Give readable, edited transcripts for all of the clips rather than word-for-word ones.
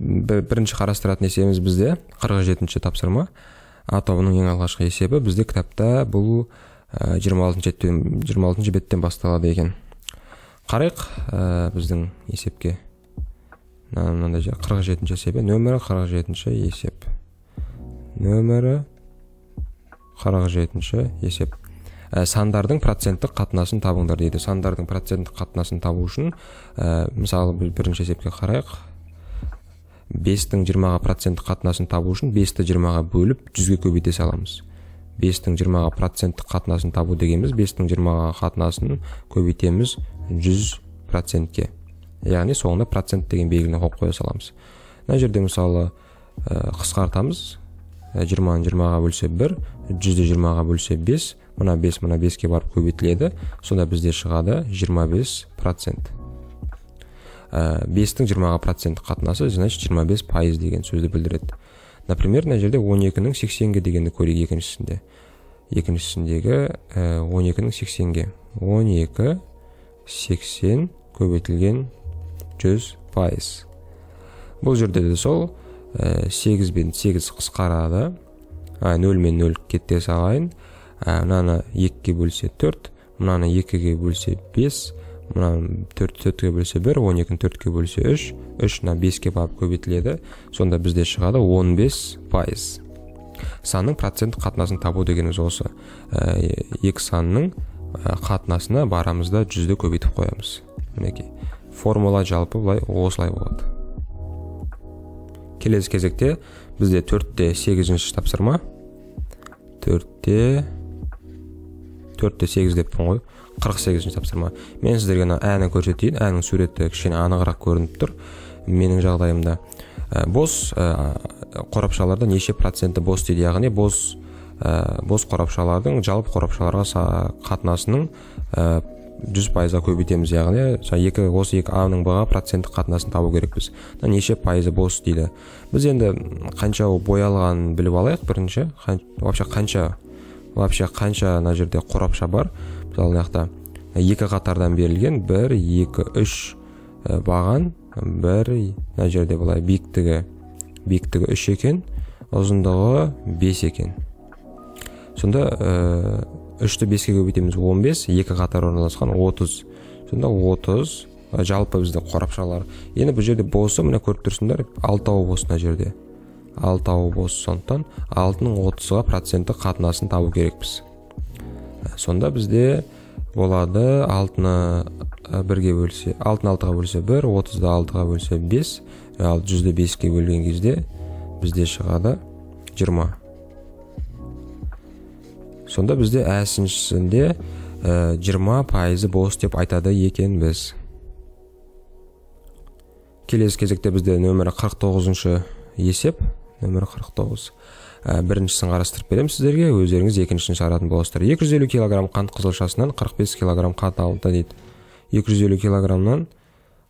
Бірінші қарастыратын есебіміз бізде 47-ші тапсырма. А тобының ең алғашқы есебі бізде кітапта бұл 26 беттен басталады екен. Қарайық біздің есепке. Мынандай жер 47-ші есебі, нөмірі 47-ші есеп. Нөмірі 47-ші есеп. Сандардың проценттік қатынасын табыңдар дейді. Сандардың проценттік қатынасын табу үшін, мысалы, біз бірінші есепке қарайық. 5-тің 20-ға проценттік қатынасын табу үшін 5-ті 20-ға бөліп 100-ге көбейте саламыз. 5-тің 20-ға проценттік қатынасын табу дегеніміз 5-тің 20-ға қатынасын көбейтеміз 100%-ке. Яғни соңында процент деген белгіні қойып қоя саламыз. Мына жерде мысалы қысқартамыз. 20-ны 20-ға бөлсе 1, 100-ді 20-ға бөлсе 5, мына 5, мына 5-ке барып көбейтіледі. Сонда бізде шығады 25%. 5-тің 20-ға проценттік қатынасы, значит 25% деген сөзді білдіреді. Например, мына жерде 12-нің 80-ге дегенді көрейік екіншісінде. Екіншісіндегі 12-нің 80-ге. 12 80 көбейтілген 100%. Бұл жерде де сол 8 бен 8 қысқарады. 0 мен 0 кетте салайын. Мынаны 2-ге бөлсе 4, мынаны 2-ге бөлсе 5, мынаны 4-ге бөлсе 1, 12-ні 4-ге бөлсе 3, 3 мына 5-ке барып көбейтіледі. Сонда бізде шығады 15%. Санның проценттік қатынасын табу дегеніміз осы. Екі санның қатынасына барамыз да 100-ді көбейтіп қоямыз. Мінекей. Формула жалпы былай осылай болады. Келесі кезекте бізде 4-те 8-ші тапсырма. 4-те 8 деппін ғой. 48-ші тапсырма. Мен сіздерге мына әні көрсетейін. Әнің суреті кішкене анығырақ көрініп тұр менің жағдайымда. Бос қорапшаларда неше проценті бос дейді, яғни бос қорапшалардың жалпы қорапшаларға қатынасының 100%-ға көбейтеміз, яғни осы екі А-ның Б-ға проценттік қатынасын табу керекпіз. Неше пайызы бос дейді. Біз енді қанша боялғанын біліп алайық бірінші. Вообще қанша мына жерде қорапша бар. Мысалы, мына жақта екі қатардан берілген 1, 2, 3 баған, 1 мына жерде былай биіктігі 3 екен, ұзындығы 5 екен. Сонда 3-ті 5-ке көбейтеміз 15, екі қатар орналасқан 30. Сонда 30 жалпы бізде қорапшалар. Енді бұл жерде босы, мына көріп тұрсыңдар, 6-ауы бос мына жерде. 6-ауы бос, сондықтан 6-ның 30-ға проценті қатынасын табу керекпіз. Сонда бізде болады 6-ны 1-ге бөлсе, 6-ны 6-ға бөлсе 1, 30-ды 6-ға бөлсе 5, ал 100-ді 5-ке бөлген кезде бізде шығады 20. Сонда бізде әсіншісінде 20% бос деп айтады екенбіз. Келесі кезекте бізде нөмірі 49-шы есеп, нөмірі 49. Біріншісін қарастырып беремін сіздерге, өздеріңіз екіншісін шығаратын боласыздар. 250 килограмм қант қызылшасынан 45 килограмм қант алынды дейді. 250 килограммнан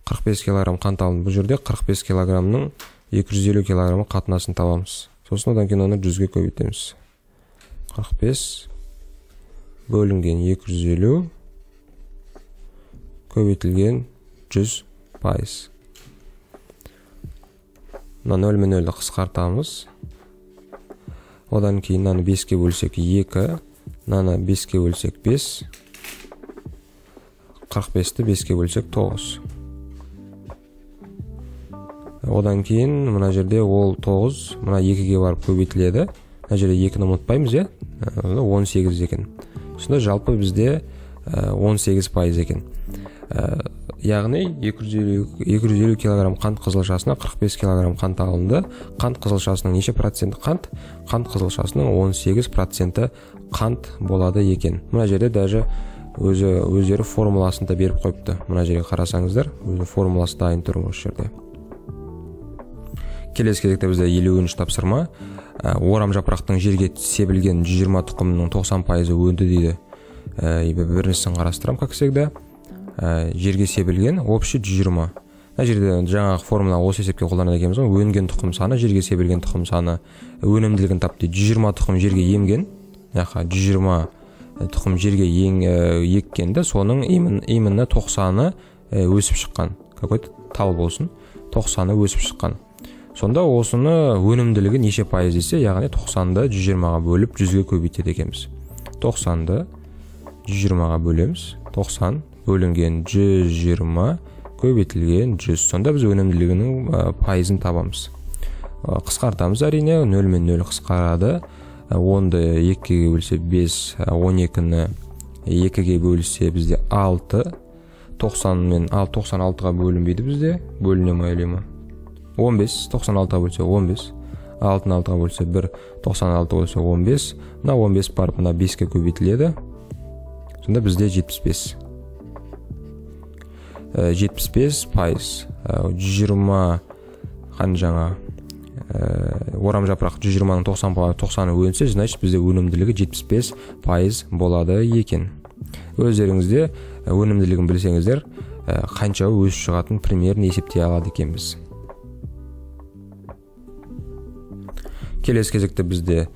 45 килограмм қант алынды. Бұл жерде 45 килограммның 250 килограммы қатынасын табамыз. Сосын одан кейін оны 100-ге көбейтеміз. 45 бөлінген 250 көбейтілген 100%. Мына 0 мен 0-ді қысқартамыз. Одан кейін мынаны 5-ке бөлсек 2, мынаны 5-ке бөлсек 5, 45-ті 5-ке бөлсек 9. Одан кейін мына жерде ол 9, мына 2-ге барып көбейтіледі. Мына жерде 2-ні ұмытпаймыз, иә? 18 екен. Сонда жалпы бізде 18% екен. Яғни 250 килограмм қант қызылшасына 45 килограмм қант алынды. Қант қызылшасының неше проценті қант? Қант қызылшасының 18% қант болады екен. Мына жерде даже өздері формуласын да беріп қойыпты. Мына жерге қарасаңыздар, өзінің формуласы дайын тұр осы жерде. Келесі кезекте бізде 53 тапсырма. Орам жапырақтың жерге себілген 120 тұқымның 90% өнді дейді. Біріншісін қарастырам, как всегда. Жерге себілген общий 120. Мына жерде жаңағы формула осы есепке қолданады екенбіз ғой. Өнген тұқым саны, жерге себілген тұқым саны, өнімділігін тап дейді. 120 тұқым жерге емген, яқа 120 тұқым жерге еккенде, соның именно 90-ы өсіп шыққан. Какой-то тал болсын, 90-ы өсіп шыққан. Сонда осыны өнімділігі неше пайыз десе, яғни 90-ды 120-ға бөліп 100-ге көбейтеді екенбіз. 90-ды 120-ға бөлеміз. 90 бөлінген 120 көбейтілген 100. Сонда біз өнімділігінің пайызын табамыз. Қысқартамыз әрине, 0 мен 0 қысқарады. 10-ды 2-ге бөлсе 5, 12-ні 2-ге бөлсе бізде 6. 90 мен 96-ға бөлінбейді бізде, бөліне ма әлі ма? 15, 96-ға бөлсе 15, 6-ны 6-ға бөлсе 1, 96 бөлсе 15. Мына 15 барып мына 5-ке көбейтіледі. Сонда бізде 75. 75%. 120 қан жаңа орам жапырақ 120-ның 90-ы өнсе, значит бізде өнімділігі 75% болады екен. Өздеріңізде өнімділігін білсеңіздер, қанша өсіп шығатын примерно есептей алады екенбіз. Келесі кезекте бізде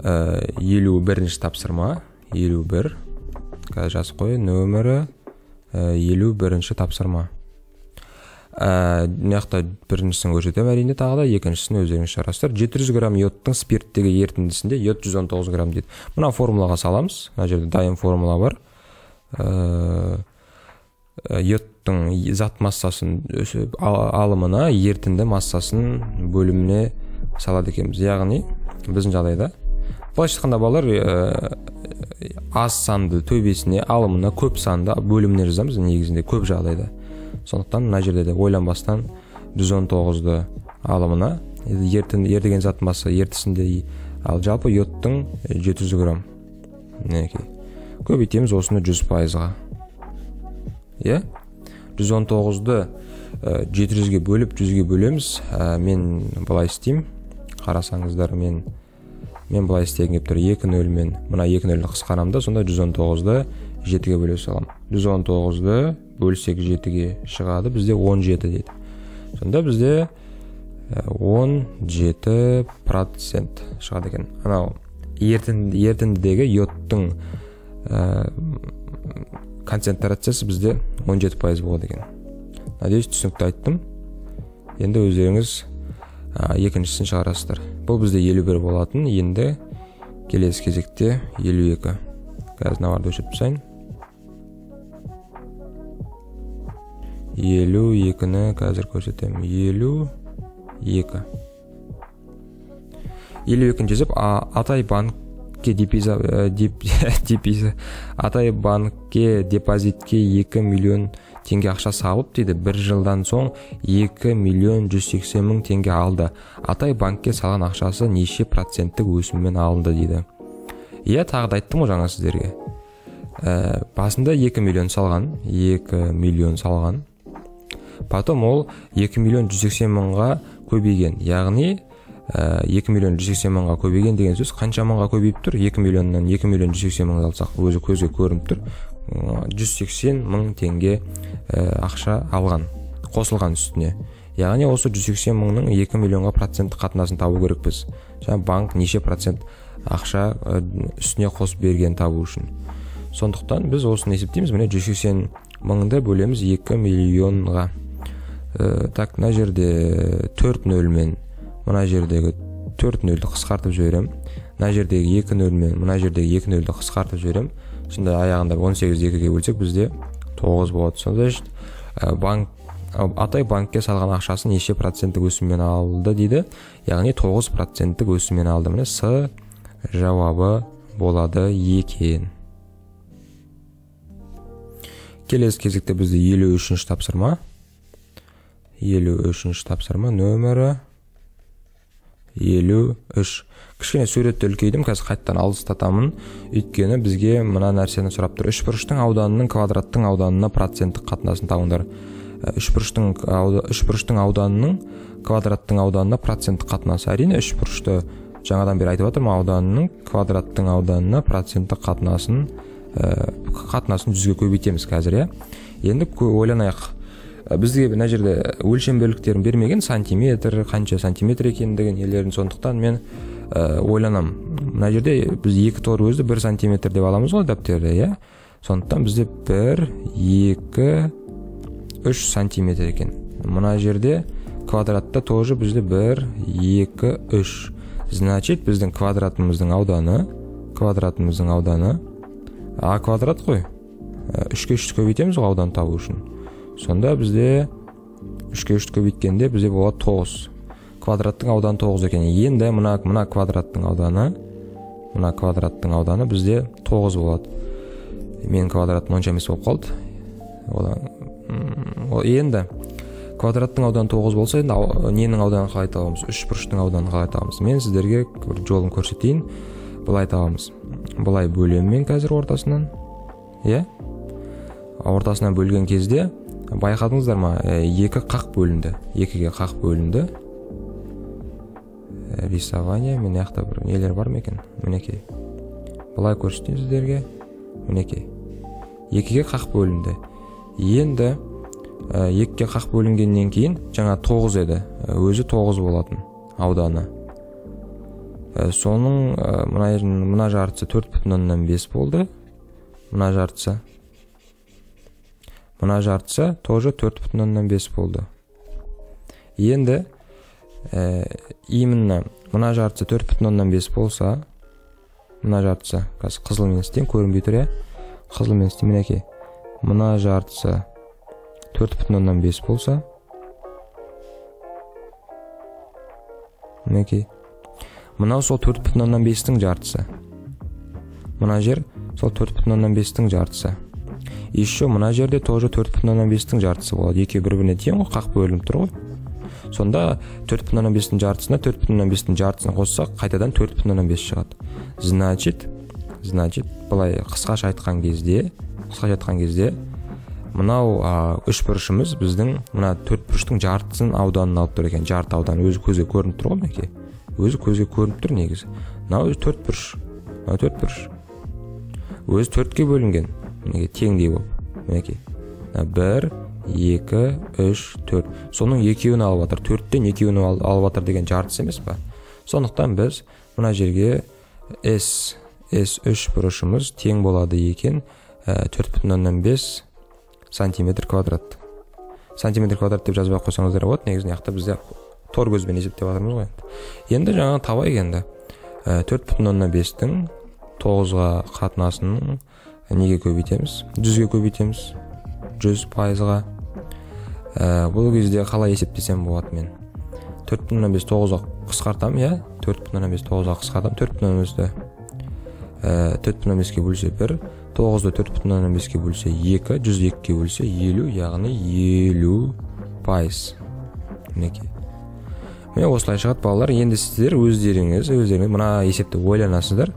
51-ші тапсырма, 51. Қазір жазып қояйын, нөмірі 51-ші тапсырма. Мына жақта біріншісін көрсетемін әрине, тағы да екіншісін өздеріңіз шығарасыздар. 700 грамм йодтың спирттегі ерітіндісінде йод 119 грамм дейді. Мына формулаға саламыз. Мына жерде дайын формула бар. Йодтың зат массасын алымына, ерітінді массасын бөліміне салады екенбіз. Яғни біздің жағдайда былайша айтқанда балалар аз санды төбесіне, алымына, көп санды бөліміне жазамыз негізінде көп жағдайда. Сондықтан мына жерде де ойланбастан 119-ды алымына, ерітілген зат масса ертісінде, ал жалпы йодтың 700 грамм. Мінекей. Көбейтеміз осыны 100%-ға. Иә? 119-ды 700-ге бөліп 100-ге бөлеміз. Мен былай істеймін. Қарасаңыздар, мен былай істегім келіп тұр. 2 нөл мен мына 2 нөлді қысқарамын да, сонда 119-ды 7-ге бөле саламын. 119-ды бөлсек 7-ге шығады, бізде 17 дейді. Сонда бізде 17% шығады екен. Анау ерітіндідегі йодтың концентрациясы бізде 17% болады екен. Надеюсь, түсінікті айттым. Енді өздеріңіз екіншісін шығарасыздар. Бұл бізде 51 болатын. Енді келесі кезекте 52. Қазір мыналарды өшіріп тастайын. 52-ні қазір көрсетемін. 52. 52-ні жазып, Атай банкке Атай банкке депозитке 2 миллион теңге ақша салып дейді. Бір жылдан соң 2 миллион 180 мың теңге алды. Атай банкке салған ақшасы неше проценттік өсіммен алынды дейді. Иә, тағы да айттым ғой жаңа сіздерге. Басында 2 миллион салған, 2 миллион салған. Потом ол 2 миллион 180 мыңға көбейген. Яғни 2 миллион 180 мыңға көбейген деген сөз қанша мыңға көбейіп тұр? 2 миллионнан 2 миллион 180 мыңды алсақ, өзі көзге көрініп тұр. 180 мың теңге ақша алған, қосылған үстіне. Яғни осы 180 мыңның 2 миллионға проценттік қатынасын табу керекпіз. Жаңа банк неше процент ақша үстіне қосып берген табу үшін. Сондықтан біз осыны есептейміз. Міне 180 мыңды бөлеміз 2 миллионға. Так, мына жерде 4 нөл мен мына жердегі 4 нөлді қысқартып жіберемін. Мына жердегі 2 нөл мен мына жердегі 2 нөлді қысқартып жіберемін. Сонда аяғында 18 2-ге бөлсек бізде 9 болады. Сонда банк Атай банкке салған ақшасын неше проценттік өсіммен алды дейді. Яғни 9% өсіммен алды. Міне С жауабы болады екен. Келесі кезекте бізде 53-ші тапсырма. 53-ші тапсырма нөмірі 53. Кішкене суретті үлкейдім, қазір қайтадан алыстатамын. Өйткені бізге мына нәрсені сұрап тұр. Үшбұрыштың ауданының квадраттың ауданына проценттік қатынасын табыңдар. Үшбұрыштың ауданының квадраттың ауданына проценттік қатынасы. Әрине үшбұрышты жаңадан бері айтып жатырмын, ауданының квадраттың ауданына проценттік қатынасын 100-ге көбейтеміз қазір, иә. Енді ойланайық. Бізге мына жерде өлшем бірліктерін бермеген, сантиметр, қанша сантиметр екендігін, нелерін, сондықтан мен ойланам. Мына жерде біз екі тор өзі 1 сантиметр деп аламыз ғой дәптерде, иә. Сондықтан бізде 1, 2, 3 сантиметр екен. Мына жерде Квадратта тоже бізде 1, 2, 3. Значит, біздің квадратымыздың ауданы, а квадрат қой. 3-ке 3 көбейтеміз ғой аудан табу үшін. Сонда бізде 3-ке 3 көбейткенде бізде болады 9. Квадраттың ауданы 9 екен. Енді мына квадраттың ауданы, бізде 9 болады. Менің квадратым онша емес болып қалды. Енді квадраттың ауданы 9 болса, енді ненің ауданын қалай табамыз? Үш бұрыштың ауданын қалай табамыз? Мен сіздерге бір жолын көрсетейін. Былай табамыз. Былай бөлемін мен қазір ортасынан. Иә? Ортасынан бөлген кезде байқадыңыздар ма? Екі қақ бөлінді. Екіге қақ бөлінді. Рисование. Мен жақта бір нелер бар ма екен? Мінекей. Былай көрсетейін сіздерге. Мінекей. Екіге қақ бөлінді. Енді екіге қақ бөлінгеннен кейін жаңа 9 еді. Өзі 9 болатын ауданы. Соның мына жартысы 4,5 болды. Мына жартысы тоже 4,5 болды. Енді именно мына жартысы 4,5 болса, мына жартысы, қазір қызылмен істейін, көрінбей тұр, иә? Қызылмен істейін, мінекей. Мына жартысы 4,5 болса, мінекей. Мынау сол 4,5-тің жартысы. Мына жер сол 4,5-тің жартысы. Еще мына жерде тоже 4,5-тің жартысы болады. Екеуі бір-біріне тең ғой, қақ бөлініп тұр ғой. Сонда 4,5-тің жартысына 4,5-тің жартысын қоссақ, қайтадан 4,5 шығады. Значит, былай қысқаша айтқан кезде, мынау үш бұрышымыз біздің мына төрт бұрыштың жартысын ауданын алып тұр екен. Жарты ауданы өзі көзге көрініп тұр ғой, мінекей. Өзі көзге көрініп тұр негізі. Мынау өзі төрт бұрыш. Мынау төрт бұрыш. Өзі төртке бөлінген. Мінекей, теңдей болып. Мінекей. 1, 2, 3, 4. Соның екеуін алып жатыр. Төрттен екеуін алып жатыр деген жартысы емес па? Сондықтан біз мына жерге S, S3 бұрышымыз тең болады екен 4,5 сантиметр квадрат. Сантиметр квадрат деп жазбай қойсаңыздар болады. Негізі мына жақта бізде тор көзбен есептеп жатырмыз ғой енді. Енді жаңа табайық енді. 4,5-тің 9-ға қатынасын неге көбейтеміз? 100-ге көбейтеміз. 100%-ға. Бұл кезде қалай есептесем болады мен? 4,5 9-ға қысқартам, иә? 4,5 9-ға қысқартам. 4,5-ті 4,5-ке бөлсе 1, 9-ды 4,5-ке бөлсе 2, 102-ке бөлсе 50, яғни 50%. Мінекей. Міне осылай шығады балалар. Енді сіздер өздеріңіз мына есепті ойланасыздар.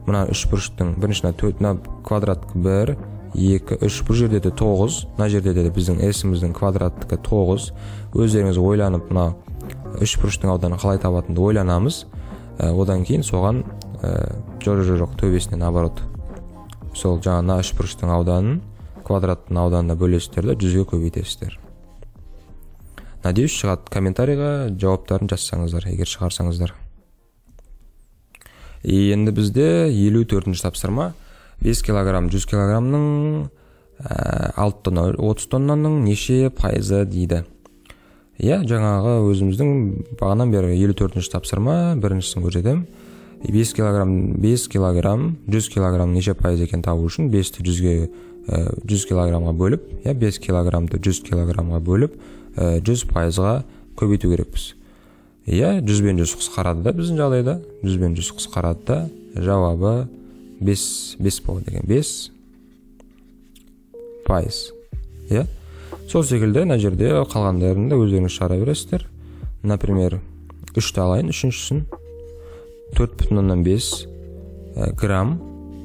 Мына үш бұрыштың бірінші мына төрт, мына квадрат 1, 2, 3, бұл жерде де 9, мына жерде де біздің S-іміздің квадраттікі 9. Өздеріңіз ойланып мына үш бұрыштың ауданын қалай табатынды ойланамыз. Одан кейін соған жоқ, төбесіне наоборот. Сол жаңа мына үш бұрыштың ауданын квадраттың ауданына бөлесіздер де 100-ге көбейтесіздер. Надеюсь, шығады. Комментарийға жауаптарын жазсаңыздар, егер шығарсаңыздар. Енді бізде 54-ші тапсырма. 5 килограмм 100 килограммның 6 тонна 30 тоннаның неше пайызы дейді. Иә, жаңағы өзіміздің бағанан бері 54-ші тапсырма, біріншісін көрсетемін. 5 килограмм 100 килограмм неше пайыз екенін табу үшін 5-ті 100 килограммға бөліп, иә, 5 килограммды 100 килограммға бөліп, 100%-ға көбейту керекпіз. Иә, 100 бен 100 қысқарады да біздің жағдайда. 100 бен 100 қысқарады да, жауабы 5 болады екен. 5%. Иә. Сол секілді мына жерде қалғандарын да өздеріңіз шығара бересіздер. Например, 3-ті алайын, үшіншісін. 4,5 грамм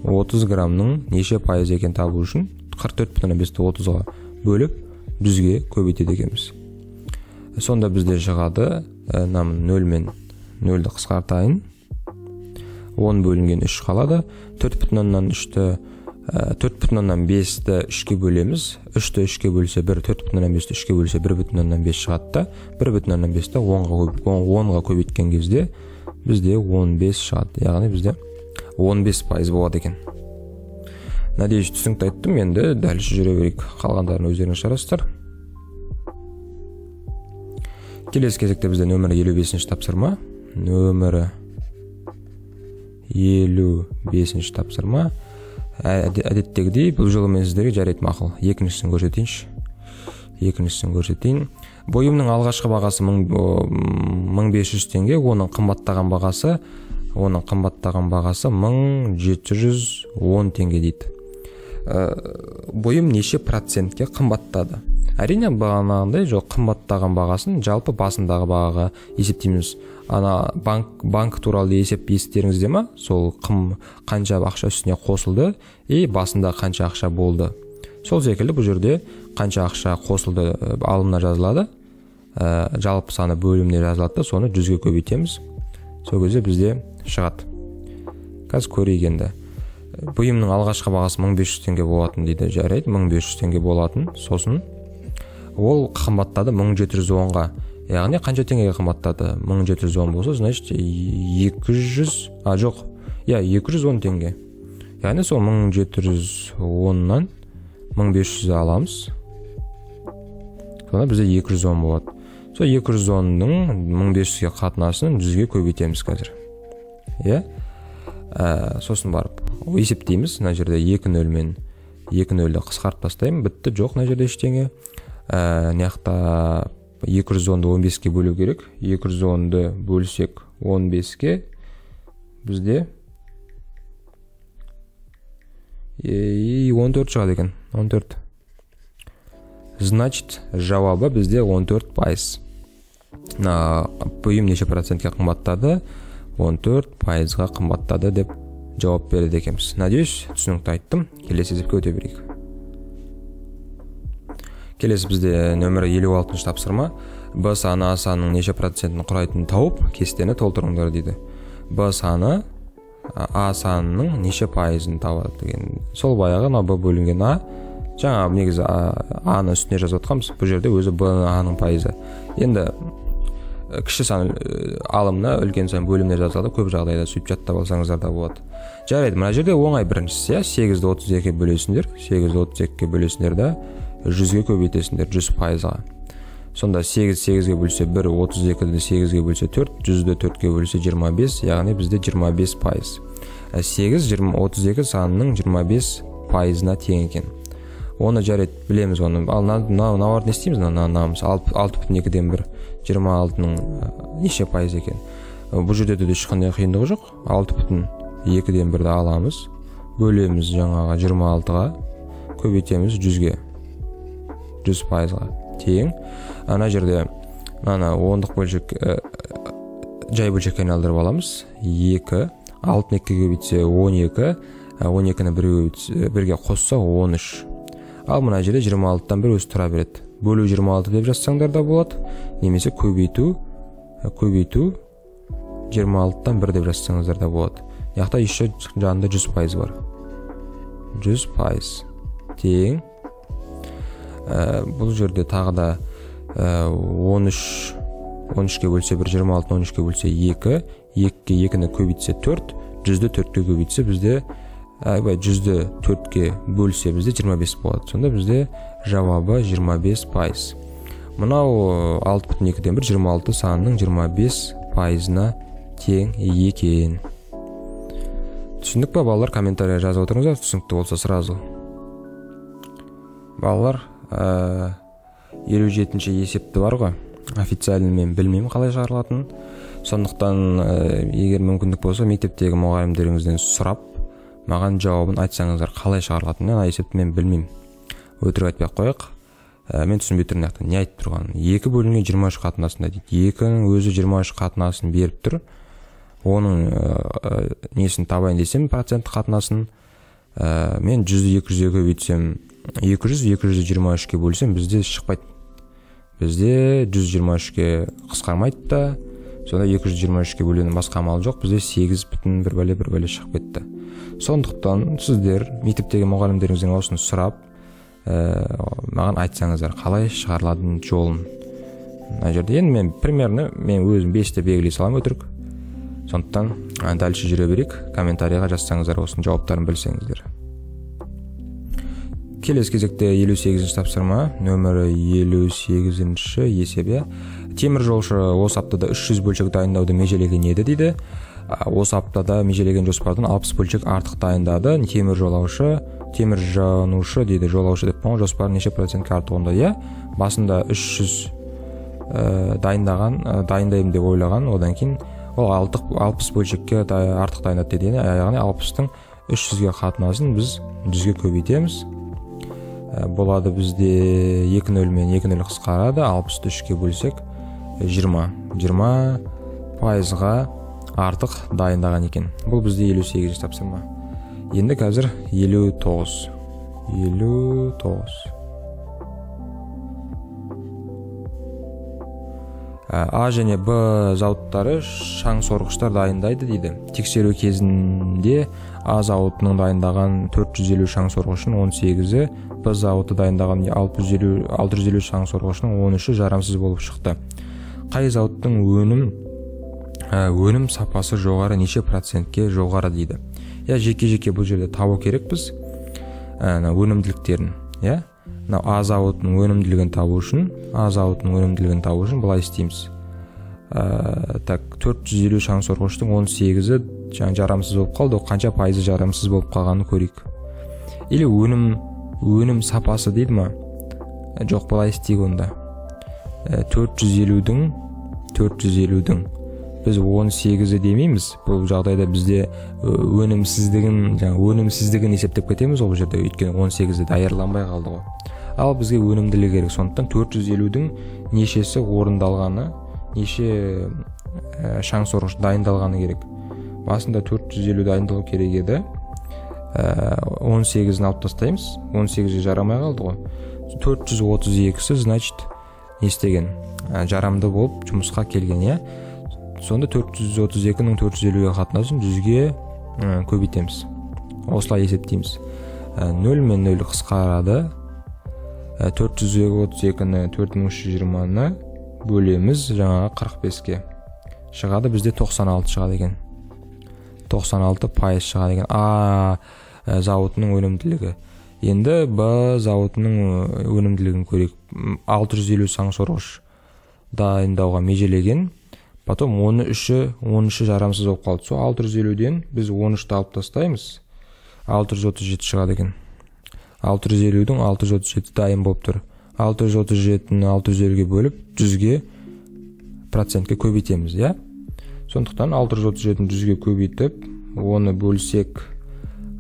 30 граммның неше пайыз екенін табу үшін 44,5-ті 30-ға бөліп 100-ге көбейтеді екенбіз. Сонда бізде шығады, 0 мен 0-ді қысқартайын. 10 бөлінген 3 қалады. 4,3-ті 4,5-ті 3-ке бөлеміз. 3-ті 3-ке бөлсе 1, 4,5-ті 3-ке бөлсе 1,5 шығады да, 1,5-ті 10-ға көбейткен кезде бізде 15 шығады. Яғни бізде 15% болады екен. Надеюсь, түсінікті айттым. Енді дальше жүре берейік. Қалғандарын өздеріңіз шығарасыздар. Келесі кезекте бізде нөмірі 55-ші тапсырма. Нөмірі 55-ші тапсырма. Әдеттегідей бұл жолы мен сіздерге жарайды мақұл. Екіншісін көрсетейінші. Екіншісін көрсетейін. Бұйымның алғашқы бағасы 1500 теңге, оның қымбаттаған бағасы, 1710 теңге дейді. Бұйым неше процентке қымбаттады? Әрине, бағанағындай жоқ, қымбаттаған бағасын жалпы басындағы бағаға есептейміз. Ана банк туралы есеп естеріңізде ма? Сол қанша ақша үстіне қосылды и басында қанша ақша болды. Сол секілді бұл жерде қанша ақша қосылды алымына жазылады, жалпы саны бөліміне жазылады да, соны 100-ге көбейтеміз. Сол кезде бізде шығады. Қазір көрейік енді. Бұйымның алғашқы бағасы 1500 теңге болатын дейді. Жарайды, 1500 теңге болатын. Сосын ол қымбаттады 1710-ға. Яғни қанша теңгеге қымбаттады? 1710 болса, значит 200, а жоқ, иә, 210 теңге. Яғни сол 1710-нан 1500 аламыз. Сонда бізде 210 болады. Сол 210-ның 1500-ге қатынасын 100-ге көбейтеміз қазір. Иә? Сосын барып есептейміз. Мына жерде 2 нөл мен 2 нөлді қысқартып тастаймын. Бітті, жоқ мына жерде ештеңе. Мына жақта 210-ды 15-ке бөлу керек. 210-ды бөлсек 15-ке бізде 14 шығады екен. 14. Значит, жауабы бізде 14%. Бұйым неше процентке қымбаттады? 14%-ға қымбаттады деп жауап береді екенбіз. Надеюсь, түсінікті айттым. Келесі есепке өте берейік. Келесі бізде нөмірі 56-шы тапсырма. Б саны А санының неше процентін құрайтынын тауып, кестені толтырыңдар дейді. Б саны А санының неше пайызын табады деген. Сол баяғы мына Б бөлінген А, жаңа негізі А-ны үстіне жазып отқанбыз. Бұл жерде өзі Б А-ның пайызы. Енді кіші сан алымына, үлкен сан бөліміне жазылады. Көп жағдайда сөйтіп жаттап алсаңыздар да болады. Жарайды, мына жерде оңай біріншісі, иә, 8-ді 32-ге бөлесіңдер, 8-ді 32-ге бөлесіңдер да 100-ге көбейтесіңдер, 100%-ға. Сонда 8 8-ге бөлсе 1, 32-ді 8-ге бөлсе 4, 100-ді 4-ге бөлсе 25, яғни бізде 25%. 8 32 санының 25%-на тең екен. Оны жарайды, білеміз оны. Ал мыналарды не істейміз? Мына 6,2-ден 1, 26-ның неше пайыз екен? Бұл жерде де ешқандай қиындығы жоқ. 6,2-ден 1-ді аламыз, бөлеміз жаңағы 26-ға, көбейтеміз 100-ге. 100%-ға тең. Ана жерде мына ондық бөлшек жай бөлшекке айналдырып аламыз. 2, 6-ны 2-ге көбейтсе 12, 12-ні 1-ге қосса 13. Ал мына жерде 26-тан 1 өзі тұра береді. Бөлу 26 деп жазсаңдар да болады, немесе көбейту 26-тан 1 деп жазсаңыздар да болады. Мына жақта еще жанында 100% бар. 100% тең. Бұл жерде тағы да 13-ге бөлсе 1, 26-ны 13-ге бөлсе 2, 2-ге 2-ні көбейтсе 4, 100-ді 4-ке көбейтсе бізде, 100-ді 4-ке бөлсе бізде 25 болады. Сонда бізде жауабы 25%. Мынау 6,2-ден 1, 26 санының 25%-на тең екен. Түсіндік па, балалар? Комментария жазып отырыңыздар, түсінікті болса сразу. Балалар, 57-ші есепті бар ғой. Официально мен білмеймін қалай шығарылатынын. Сондықтан егер мүмкіндік болса, мектептегі мұғалімдеріңізден сұрап, маған жауабын айтсаңыздар қалай шығарылатынын. Ана есепті мен білмеймін. Өтірік айтпай ақ қояйық. Мен түсінбей тұрмын мына жақта не айтып тұрғанын. 2 бөлінген 23 қатынасында дейді. 2-нің өзі 23 қатынасын беріп тұр. Оның несін табайын десем, проценттік қатынасын, мен 100-ді 200-ге көбейтсем, 200, 223-ке бөлсем, бізде шықпайды. Бізде 123-ке қысқармайды да, сонда 223-ке бөлудің басқа амалы жоқ, бізде 8,1 бәле 1 бәле шығып кетті. Сондықтан сіздер мектептегі мұғалімдеріңізден осыны сұрап, маған айтсаңыздар, қалай шығарылатын жолын. Мына жерде енді мен примерно мен өзім 5 деп белгілей саламын өтірік. Сондықтан дальше жүре берейік. Комментарийға жазсаңыздар осының жауаптарын білсеңіздер. Келесі кезекте 58-ші тапсырма, нөмірі 58-ші есебі. Темір жолшы осы аптада 300 бөлшек дайындауды межелеген еді дейді. Осы аптада межелеген жоспардан 60 бөлшек артық дайындады. Темір жолаушы, темір жанушы дейді, жолаушы деп қойған, жоспар неше процентке артық онда, иә? Басында 300 дайындаған, дайындаймын деп ойлаған, одан кейін ол 60 бөлшекке артық дайындады дейді. Яғни 60-тың 300-ге қатынасын біз 100-ге көбейтеміз. Болады бізде 2 0 мен 2 0 қысқарады, 63-ке бөлсек 20 пайызға артық дайындаған екен. Бұл бізде 58 тапсырма. Енді қазір 59. А және Б зауыттары шаң сорғыштар дайындайды дейді. Тексеру кезінде А зауытының дайындаған 450 шаң сорғышының 18-і, Б зауыты дайындаған 650 шаң сорғышының 13-і жарамсыз болып шықты. Қай зауыттың өнім сапасы жоғары, неше процентке жоғары дейді. Я жеке-жеке бұл жерде табу керекпіз өнімділіктерін, иә? А зауытының өнімділігін табу үшін, А зауытының өнімділігін табу үшін былай істейміз. Так, 450 шаң сорғыштың 18-і жарамсыз болып қалды. Қанша пайызы жарамсыз болып қалғанын көрейік. Или өнім сапасы дейді ма? Жоқ, былай істейік онда. 450-дің біз 18-і демейміз. Бұл жағдайда бізде өнімсіздігін есептеп кетеміз ол жерде, өйткені 18-і даярланбай қалды ғой. Ал бізге өнімділігі керек. Сондықтан 450-дің нешесі орындалғаны, неше шаң сорғыш дайындалғаны керек. Басында 450 дайындалу керек еді. 18-ін алып тастаймыз. 18-і жарамай қалды ғой. 432-сі, значит, не істеген? Жарамды болып жұмысқа келген, иә? Сонда 432-нің 450-ге қатынасын 100-ге көбейтеміз. Осылай есептейміз. 0 мен 0 қысқарады. 432-ні 4320-ны бөлеміз жаңағы 45-ке. Шығады бізде 96 шығады екен. 96% шығады екен. А зауытының өнімділігі. Енді Б зауытының өнімділігін көрейік. 650 шаң сорғыш дайындауға межелеген. Потом 13-і жарамсыз болып қалды. Сол 650-ден біз 13-ті алып тастаймыз. 637 шығады екен. 650-дің 637 дайын болып тұр. 637-ні 650-ге бөліп 100-ге процентке көбейтеміз, иә? Сондықтан 637-ні 100-ге көбейтіп, оны бөлсек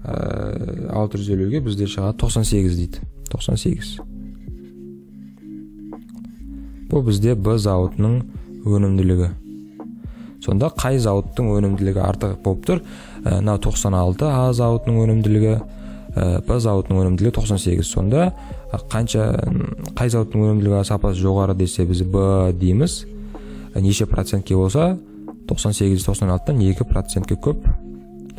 650-ге бізде шығады 98 дейді. 98. Бұл бізде Б зауытының өнімділігі. Сонда қай зауыттың өнімділігі артық болып тұр? Мынау 96 А зауытының өнімділігі, Б зауытының өнімділігі 98. Сонда қай зауыттың өнімділігі сапасы жоғары десе біз Б дейміз. Неше процентке болса 98-96-тан 2%-ке көп.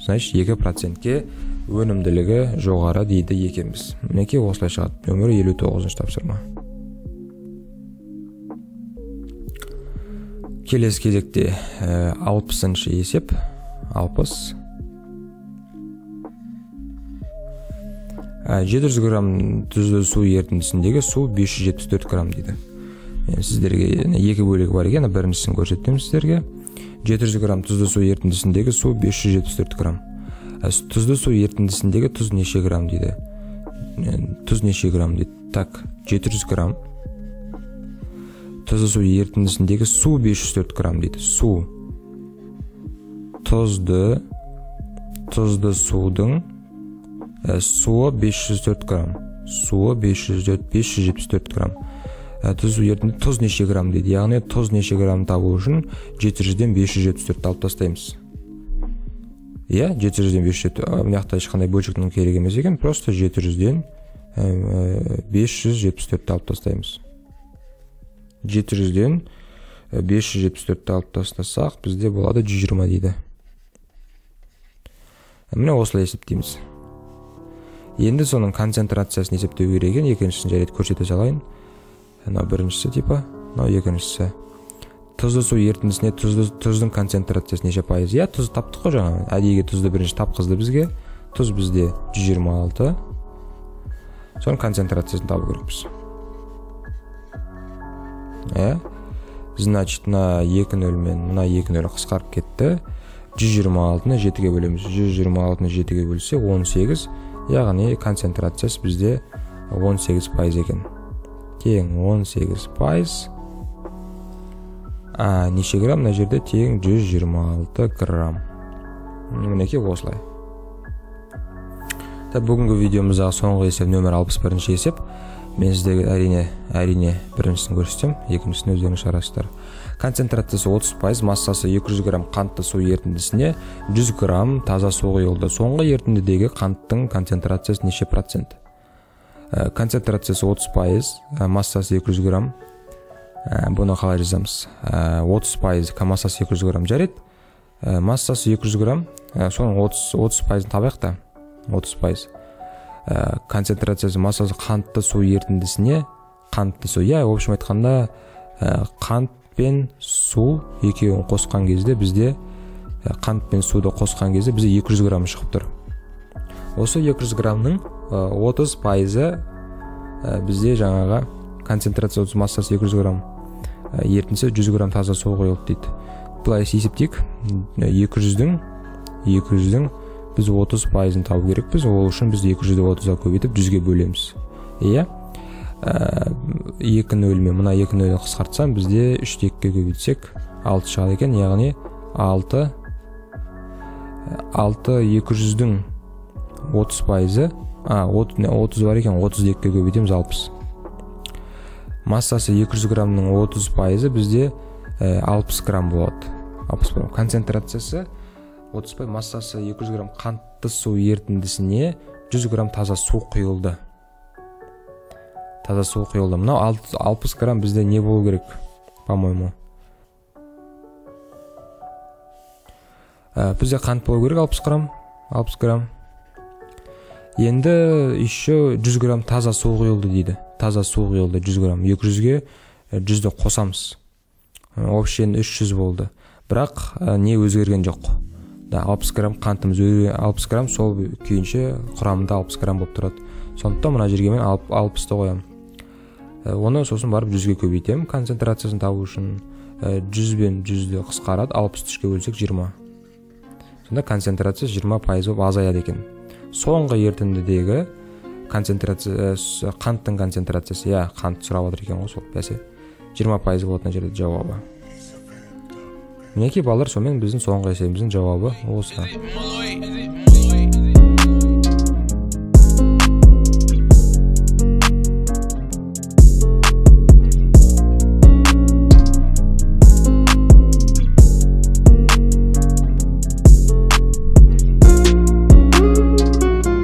Значит, 2%-ке өнімділігі жоғары дейді екенбіз. Мінекей осылай шығады. Нөмірі 59 тапсырма. Келесі кезекте 60-шы есеп. 60. 700 грамм тұзды су ерітіндісіндегі су 574 грамм дейді. Сіздерге екі бөлігі бар екен, біріншісін көрсеттім сіздерге. 700 грамм тұзды су ерітіндісіндегі су 574 грамм. Тұзды су ерітіндісіндегі тұз неше грамм дейді. Тұз неше грамм дейді. Так, 700 грамм. Тұзды су ерітіндісіндегі су 504 грамм дейді. Су. Тұзды судың суы 504 грамм. Суы 574 грамм. Тұз неше грамм дейді. Яғни тұз неше грамм табу үшін 700-ден 574 алып тастаймыз. Иә, 700-ден 574. Мына жақта ешқандай бөлшектің керек емес екен. Просто 700-ден 574 алып тастаймыз. 700-ден 574 алып тастасақ, бізде болады 120 дейді. Міне осылай есептейміз. Енді соның концентрациясын есептеу керек екен. Екіншісін жарайды көрсете салайын. Мынау біріншісі типа, мынау екіншісі. Тұзды су ерітіндісіне тұздың концентрациясы неше пайыз? Иә, тұз таптық қой жаңа. Әдейіге тұзды бірінші тапқызды бізге. Тұз бізде 126. Соның концентрациясын табу керекпіз. Иә, Значит, мына 2 нөл мен мына 2 нөл қысқарып кетті. 126-ны 7-ге бөлеміз. 126-ны 7-ге бөлсе 18, яғни концентрациясы бізде 18% екен. Тең 18%. Неше грамм? Мына жерде тең 126 грамм. Мінекей осылай. Бүгінгі видеомыздағы соңғы есеп нөмір 61-ші есеп. Мен сіздерге әрине біріншісін көрсетемін, екіншісін өздеріңіз шығарасыздар. Концентрациясы 30%, массасы 200 грамм қантты су ерітіндісіне 100 грамм таза су құйылды. Соңғы ерітіндідегі қанттың концентрациясы неше процент? Концентрациясы 30%, массасы 200 грамм. Бұны қалай жазамыз? 30%, массасы 200 грамм. Жарайды. Массасы 200 грамм, соның 30%-ын табайық та. 30%. Концентрациясы массасы қантты су ерітіндісіне, қантты су, иә, в общем айтқанда, қант пен су екеуін қосқан кезде бізде, қант пен суды қосқан кезде бізде 200 грамм шығып тұр. Осы 200 граммның 30%-ы бізде жаңағы концентрация массасы 200 грамм ерітіндісі 100 грамм таза су құйылды дейді. Былай есептейік, 200-дің біз 30%-ын табу керекпіз. Ол үшін біз 200-ді 30-ға көбейтіп 100-ге бөлеміз. Иә, 2 нөл мен мына 2 нөлді қысқартсам, бізде 3-ті 2-ге көбейтсек 6 шығады екен. Яғни 6 200-дің 30%-ы, 30 бар екен, 32-ге көбейтеміз 60. Массасы 200 граммның 30%-ы бізде 60 грамм болады. 60 грамм. Концентрациясы 30%, массасы 200 грамм қантты су ерітіндісіне 100 грамм таза су құйылды. Таза су құйылды. Мынау 60 грамм бізде не болу керек, по-моему? Бізде қант болу керек 60 грамм. 60 грамм. Енді еще 100 грамм таза су құйылды дейді. Таза су құйылды 100 грамм. 200-ге 100-ді қосамыз. Общий 300 болды. Бірақ не өзгерген жоқ. Да, 60 грамм қантымыз, 60 грамм сол күйінше құрамында 60 грамм болып тұрады. Сондықтан мына жерге мен 60-ты қоямын. Оны сосын барып 100-ге көбейтемін концентрациясын табу үшін. 100 бен 100-ді қысқарады, 63-ке бөлсек 20. Сонда концентрация 20% болып азаяды екен. Соңғы ерітіндідегі концентрация, қанттың концентрациясы, иә, қант сұрап отыр екен ғой, сол бәсе 20% болады мына жерде жауабы. Мінекей балалар, сонымен біздің соңғы есебіміздің жауабы осы.